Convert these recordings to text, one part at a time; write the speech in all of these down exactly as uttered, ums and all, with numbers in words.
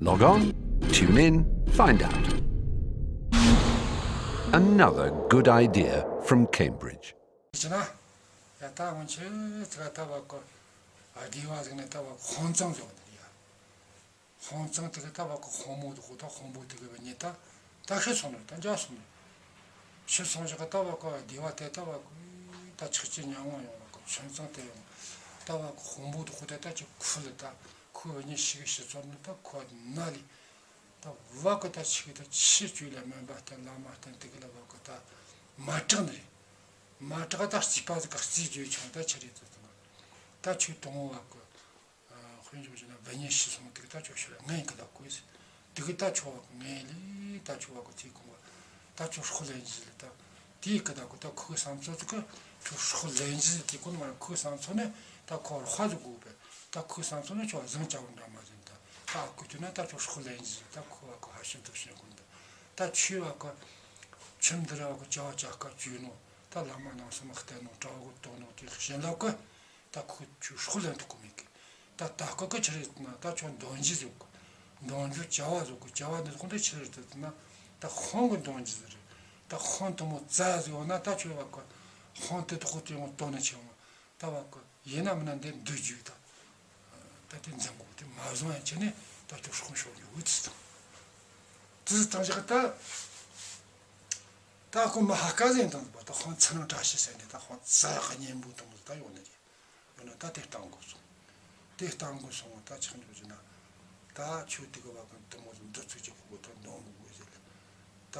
Log on, tune in, find out. Another good idea from Cambridge. ཡིན་ན། ཡ་ད་སྔོན་ཆད་ཚིག་ད་བ་གོ། ཨ་དེ་བ་ཟིག་ནས་ད་བ་གོ་དཔང་རྩང་ཟིག་ཡོད་ནི་ཡ། དཔང་རྩང་དེ་གི་ད་བ་གོ་དཔང་མོ་དེ་གོ་ད་དཔང་པོ་དེ་གི་བ་ཉེ་ད། ད་ཤི་སོང་ནི་ད་འཇག་སོང་ནི། ཤི་སོང་ཞིག་གི་ད་བ་གོ་ཨ་དེ་བ་དེ་ད་བ་གོ་ད་ཆག་ཆེ་ཉམས་མྱོང་ཡོང་བ་གོ་ཚོན་རྩང་དེ་ཡོང་། ད་བ་གོ་དཔང་པོ་དེ་གོ་དེ་ད་ཅིག་ཁུ་ལི་ད་ཁོ་བ་ཉེ་ཤི་གི་ཤི་སོང་ནི་ད་ཁོ་ན་ལི། ད་བ་གི་ད་ཆི་གི་ད་ཆི་བཅོས་ལ་སྨན་པ་བསྟེན་བླ་མ་བསྟེན་དེ་གི་ལ་བ་གི་ད་མ་དྲག་ནི་རེད། མ་དྲག་ད་རྩིས་པ་ཟིག་ག་རྩིས་བཅོས་ཆུང་ད་ཆི་རེད་ད་ད་ད་ཆོས་དང་བ་གི་དཔེ་འཇོག་བྱས་ན་བུ་ཉེ་ཤི་སོང་དེ་གི་ད་ཆོ་ཤི་ལ་ངན་གི་ད་གོས་ཟེར། དེ་གི་ད་ཆོ་བ་གི་ངན་ལི་ད་ཆོ་བ་གི་ཚེ་གང་བ་ད་ཆོ་སྲོག་ལེན་རྒྱུ་ཟེར་ད། དེའི་ཀི་ད་གོ་ད་ཁོའི་བསམ་ཚུལ་ཚོ་གི་ཁྱོད་སྲོག་ལེན་རྒྱུ་དེ་ཀུན་མ་ཁོའི་བསམ་ཚུལ་ནི་ད་ཁོ་རོགས་ཟིག་དགོས་པས། ད་ཁོའི་བསམ་ཚུལ་ནི་ཁྱོད་བཟང་ཅག་པོ་འདྲ་མ་ཟིན་ད། ད་ཁོས་དུས་ན་ད་ཁྱོད་སྲོག་ལེན་རྒྱུ་ཟིན་ད་ཁོ་བ་ཁོ་ཧ་ཤིན་ཏུ་ཤེས་དགོས་འདུག། ད་ཆོས་བ་ཁོ་ཁྱིམ་འདི་ར་བ་ཁོ་བྱ་བ་བྱ་དཀའ་བཅོས་ནོ། ད་བླ་མ་ནང་སེམས་བསྟེན་ནོ་གྲྭ་བ་གོ་གཏོང་ནོ་དེ་གཞན་ལ་ཁོ། ད་ཁོ་ཁྱོད་སྲོག་ལེན་ཐུབ་གོ་མེད་གི། ད་ད་ཁོ་གི་ཆི་རེད་ཟེར་ན་ད་ཁྱོད་འདོན་རྒྱུ་ཟེར་གོ། འདོན་རྒྱུ་བྱ་བ་ཟེར་གོ། བྱ་བ་འདི་ཁོ་འདི་ཆི་རེད་ཟེར་ན་ད་དཔང་གི་འདོན་རྒྱུ་ཟེར་རེད། ད་དཔང་དེ་མོ་བཙལ་ཟེར་བ་ན་ད་ཁྱོད་བ་གོ། དཔང་དེ་དག་གོ་དེ་མོ་བཏོན་ན་ཆེ་བ། ད་བ་གོ་ཡིན་ན་མིན་ན་འདི་འདོད་རྒྱུ་ད། ད་དེ་འཛིན་གོ་དེ་མ་བཟུང་ཡ་ཆེ་ནས་ད་ཁྱོད་སྲོག་ཤོར་རྒྱུ་འུ་ཚུགས་དང་། དེ་ཚོ་དང་ཞག་ད། ད་ཁོ་མི་ཧ་ཀ་ཟེར་དང་པོ་ད་ཁོང་ཚང་བཀྲ་ཤིས་ཟེར་ནས་ད་ཁོང་ཙ་ག་གཉེན་པོ་དང་པོ་ད་ཡོང་ནི་རེད། ཡོད་ན་ད་དེ་བཏང་དགོས་སོང་། དེ་བཏང་དགོས་སོང་ད་ཆགས་འཇོག་བྱས་ན། ད་ཆོས་དེ་གི་བ་གི་དུ་མོ་འདི་ཚོས་ཀྱི་ཁོ་ད་འདོན་དགོས་དགོས་ཟེར་ལ། ད་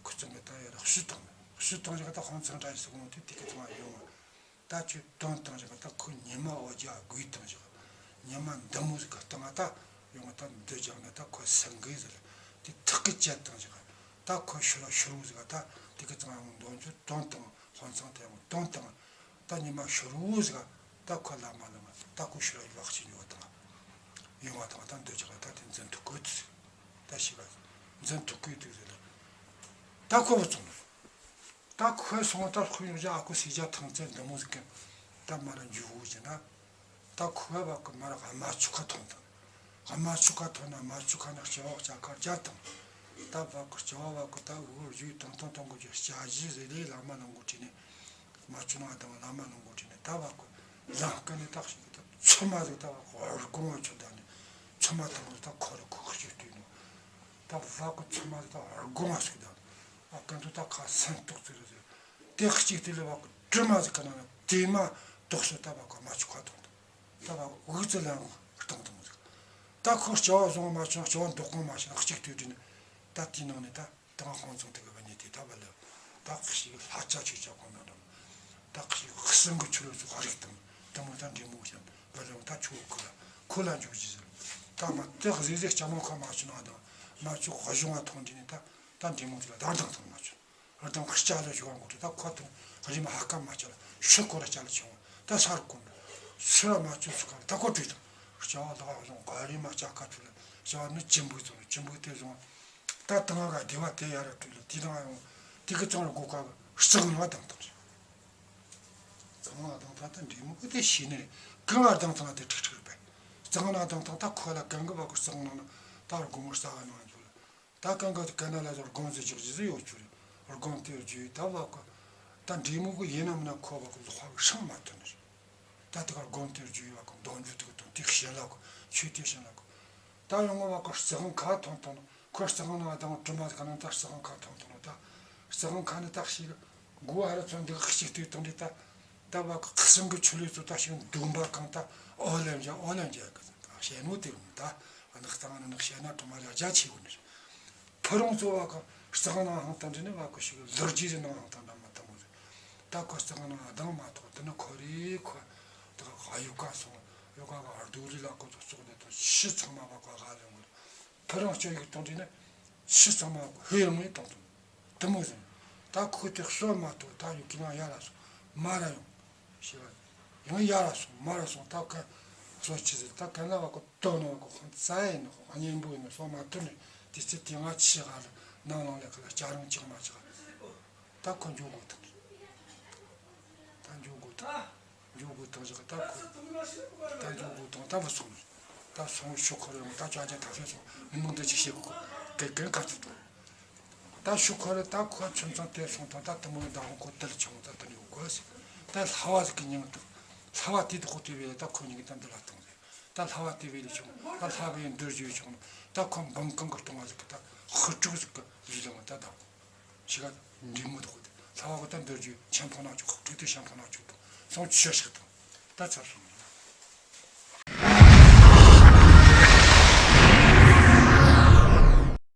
ཁོ་ཚང་གི་ད་ཡར་ཞུ་བཏང་ཞུ་བཏང་ཞིག་ད་ཁོང་ཚང་བཀྲ་ཤིས་སོང་དུས་དེ་གི་ཚང་ཡོང་བ། ད་ཁྱོད་དོན་བཏང་ཞིག་ད་ཁོ་ཉི་མ་འོ་བརྒྱ་དགོས་བཏང་ཞིག་ཉི་མ་འདི་མོ་ཟིག་གི་སྟེང་ད་ཡོང་ད་འདི་རྒྱབ་ན་ད་ཁོ་སེང་གེ་ཟིག་ལ་དེ་ཐག་གི་བཅད་བཏང་ཞིག་ད་ཁོ་ཤི་ལ་ཤི་རུ་ཟིག་ད་དེ་གི་ཚང་ཡང་འདོན་རྒྱུ་དོན་བཏང་ཧོན་ཚང་དེ་ཡང་དོན་བཏང་། ད་ཉི་མ་ཤི་རུ་ཟིག་ད་ཁོ་ལ་མ་ལ་མ་ད་ཁོ་ཤི་ལ་ཡོད་བག་ཅི་ཉོ་བཏང་ཡོང་བ་དང་ད་འདི་ཞིག་ད་དེ་འཛིན་ཐུབ་གི་འདུག་ཟིག་ད་ཤི་བ་འཛིན་ཐུབ་གི་འདུག་ཟིག་ལ་ད་ཁོ་བུ་ཚོང་ནོ། ད་ཁོས་སོང་ད་ཁོས་ཡོང་རྒྱ་ཨ་ཁུ་སི་རྒྱ་ཐང་ཚད་འདི་མོ་ཟིག་གི་ད་མ་ར་འཇུ་བོ་ཟེར་ན། ད་ཁོས་བ་གི་མ་ར་ཨ་མ་ཆུ་ཁ་ཐོན་དང་། ཨ་མ་ཆུ་ཁ་ཐོན་ན་མ་ཆུ་ཁ་ན་སྐྱ་བ་སྐྱ་ཁ་རྒྱ་དང་། ད་བ་གི་སྐྱ་བ་བ་གི་ད་འུར་འུར་ཞུས་དང་དང་དང་གི་སྐྱ་གཞི་ཟེར་ལས་བླ་མ་ལུང་གོ་ཁྲིད་ནས། མ་ཆུ་ནང་དང་བླ་མ་ལུང་གོ་ཁྲིད་ནས་ད་བ་གི་ལང་ཀ་ནས་ད་ཞིག་ད་ཆུ་མ་ཟིག་ད་བ་གི་ཨར་གོང་བ་ཆུ་ད་ནས་ཆུ་མ་དང་ད་ཁོ་ར་ཁུག་ཁུག་ཞིག་བཏུས་ནོ། ད་བ་གི་ཆུ་མ་ཟིག་ད་ཨར་གོང་བ་ཞིག་ད་ནས། ཨ་ཀན་ཏུ་ད་ཁ་སེམས་རྟོགས་ཟེར་ཟེར། དེ་གཅིག་དེ་ལས་བ་གི་དྲི་མ་ཟིག་ག་ན་ན་དེ་མ་དོགས་སོ་ད་བ་གི་མ་ཆུ་ཁ་ཐོན་ད། ད་བ་འུ་ཚོ་ལ་ཡང་གཏོང་དང་ཟིག་ད་ཁོ་སྐྱ་བ་བཟུང་མ་བྱུང་སྐྱ་བ་འདོགས་གོང་མ་བྱུང་གཅིག་ལྟོས་དྲི་ནི། ད་དེའི་ནང་ནས་ད་དང་ཧོང་ཚང་དེ་གི་བ་ཉེ་དེ་ད་བ་ལ། ད་ཁ་ཞིག་ལྷ་ཆ་ཆོས་ཆ་གོང་ན་འགྲོ། ད་ཁ་ཞིག་གསང་གི་ཆོས་ལུགས་ཚོ་ག་རིགས་དང་དེ་མོ་ད་འདྲེ་མོ་ཞིག་བ་ལ་ད་ཆོས་གོ་ལ་ཁོ་ལ་འཇུག་ཅི་ཟེར། ད་མ་དེ་གཟེ་གཟེ་སྐྱ་མོ་ཁ་མ་ཆུ་ན་དང་མ་ཆུ་གཞུང་བ་ཐོང་དྲི་ནི་ད། ད་འདྲེ་མོ་དེ་ལ་བདག་དང་ཐང་མ་བྱུང་། ར་དང་ཁ་ལྕགས་ལ་ཞུ་བ་མགོ་ཁྲི་ད་ཁོ་དང་རི་མ་ཧ་ཀ་མ་ཆ་ལ་ཤི་ཁོ་ར་ལྕགས་ལ་ཆུང་བ་ད་ས་རུ་ཀུན་ཤི་ར་མ་ཆུ་ཚུ་ཀ་ད་ཁོ་བྲོས་དང་ལྕགས་ལ་ཧ་ལོང་ག་རི་མ་ལྕགས་ཁ་ཐུ་ལ་ལྕགས་ནི་ཅི་འབུག་ཚོ་ནི་ཅི་འབུག་དེ་བཟུང་ད་དང་ག་སྡེ་བ་དེ་ཡ་ར་བྲོས་ལ་དེ་དང་ཡང་དེ་གི་གཙང་ར་སྒོ་ཀ་གི་རྩི་གང་ལ་དང་དང་རེད། གཙང་ལ་དང་ད་ད་འདྲེ་མོ་གི་དེ་ཤེས་ནི་རེད་གང་ལ་དང་དང་དེ་ཁྲིག་ཁྲིག་རེད་པས། གཙང་ལ་དང་དང་ད་ཁོ་ལ་གང་གི་བ་གི་གཙང་ནང་ན་ད་ར་སྒོ་མོ་རྩ་ག་ནང་ཡོད་ལ། ད་གང་ག་ག་ན་ལ་ཟོར་སྒོམ་ཟེར་ཅིག་ཟེར་ཡོད་ཚུལ་རེད། སྒོམ་དེར་བརྗོད་ད་བ་གོ། ད་འདྲེ་མོ་གི་ཡིན་ན་མིན་ན་ཁོ་བ་གོ་ལོག་པ་གི་སྲང་མ་ཐོན་ནི་རེད། ད་དེ་ག་སྒོམ་དེར་བརྗོད་བ་གོ་འདོན་རྒྱུ་དེ་གི་དོན་དེ་ཤེས་ལ་གོ་ཆོས་དེ་ཤེས་ལ་གོ། ད་ཡོང་བ་གོ་རྩི་ཤིང་ཁ་ཐོན་ཐོན་ཁོ་རྩི་ཤིང་ནང་དང་དྲི་མ་ག་ན་ད་རྩི་ཤིང་ཁ་ཐོན་ཐོན་ད། རྩི་ཤིང་ཁ་ནི་ད་ཤེས་གི་མགོ་ཧ་ར་ཚོན་འདི་གི་གཅིག་ལྟོས་དང་འདྲེ་ད། ད་བ་གི་ཁ་སང་གི་ཆུ་ལུད་ཚོ་ད་ཤིང་འདུག་འབའ་གང་ད་ཨོ་ལེན་རྒྱ་ཨོ་ལེན་རྒྱ་གི་ད་ཤེས་ནོ་དེ་རུང་ད། ཨ་ནི་གཙང་ནི་ནག་ཤེས་ན་དྲི་མ་ལ་རྒྱ་ཆེ་བོ་ནི་རེད། ཕུ་རུང་གཙོ་བ་གི་རྩི་ཤིང་ནང་ཧང་དང་འདྲེ་ནི་བ་གི་ཤིག་ལོ་རྒྱུས་ཟེར་ནང་ཧང་དང་འདྲ་མ་དང་བོ་རེད། ད་ཁོ་རྩི་ཤིང་ནང་ཨ་དང་མ་ཐོག་དེ་ནི་ཁོ་རེ་ཁོ་ད་ག་ཡུ་ག་སོང་ཡུ་ག་ག་རྡོ་རི་ལ་ཁོ་ཚོ་ཙོག་ནས་ཐོན་ཤི་ཚང་མ་བ་ག་ག་ལེན་གོ་རེད། ཕུ་རུང་སྤྱོད་ཡུལ་དང་འདྲེ་ནི་ཤི་ཚང་མ་ཧེ་རང་ཡིན་དང་དང་། དེ་མོ་ཟིན། ད་ཁོ་དེ་གསོད་མ་ཐུབ་ད་ཡོད་ཀི་ང་ཡར་ལ་སོང་མར་ཡོང་། ཞེས་པ། ཡང་ཡར་ལ་སོང་མར་ལ་སོང་ད་ཁ་གསོད་ཅི་ཟེར་ད་ག་ན་བ་ཁོ་ལྟོ་ནོ་ཁོ་ཁོང་རྩ་ཡིན་ནོ་ཁོ་གཉེན་པོ་ཡིན་ནོ་གསོད་མ་ཐུབ་ནས་དེ་ཚེ་དེ་ང་ཆི་ག་ལ་ནང་ལོང་ལས་ཁ་ལ་སྐྱ་རང་ཅིག་མ་ཅིག་ད་ཁོ་འཇུག་དགོས་ཐུབ། ད་འཇུག་དགོས་ཐུབ། འཇུག་དགོས་ཐུབ་ཞིག་ད་ཁོ། ད་འཇུག་དགོས་ཐུབ་ད་བུད་སོང་། ད་སོང་ཤོག་ཁོ་རེ་ད་ཅ་ཅ་ཐག་ཚོད་སོང་མི་མང་འདི་ཅིག་བྱེད་དགོས་གི་གན་ག་ཚོད་དང་། ད་ཤོག་ཁོ་རེ་ད་ཁོ་ཁྱིམ་ཚང་དེ་སོང་དང་ད་དུ་མོ་ཡི་ད་ཧོང་ཁོ་དལ་ཆུང་ད་དུ་ནི་ཡོད་གོ་ཟེར། ད་ལྷ་བ་ཟིག་གི་མྱིང་དང་ལྷ་བ་དེ་དུ་ཁོ་དེ་བས་ད་ཁོ་མྱིང་གི་ད་འདི་ལ་གཏོང་ཟེར། ད་ལྷ་བ་དེ་བས་ལས་ཆུང་ད་ལྷ་བས་འདིར་བཞུགས་ཆུང་ད་ཁོ་འབུམ་གང་གི་གཏོང་བ་ཟིག་གི་ད་ཧུ་ཀྲུག་ཟིག་གི་ལུས་ལ་མ་ད་ད་ཤི་ག་འདྲེ་མོ་དུ་ཁོ་དེ་ལྷ་བ་གི་ད་འདིར་བཞུགས་ཆེན་ཕོ་ནག་ཆུ་ཁོ་ཀྲུག་དེ་ཆེན་ཕོ་ནག་ཆུ་དང་སོང་ཆུ་ཤག་དང་ད་ཚར་སོང་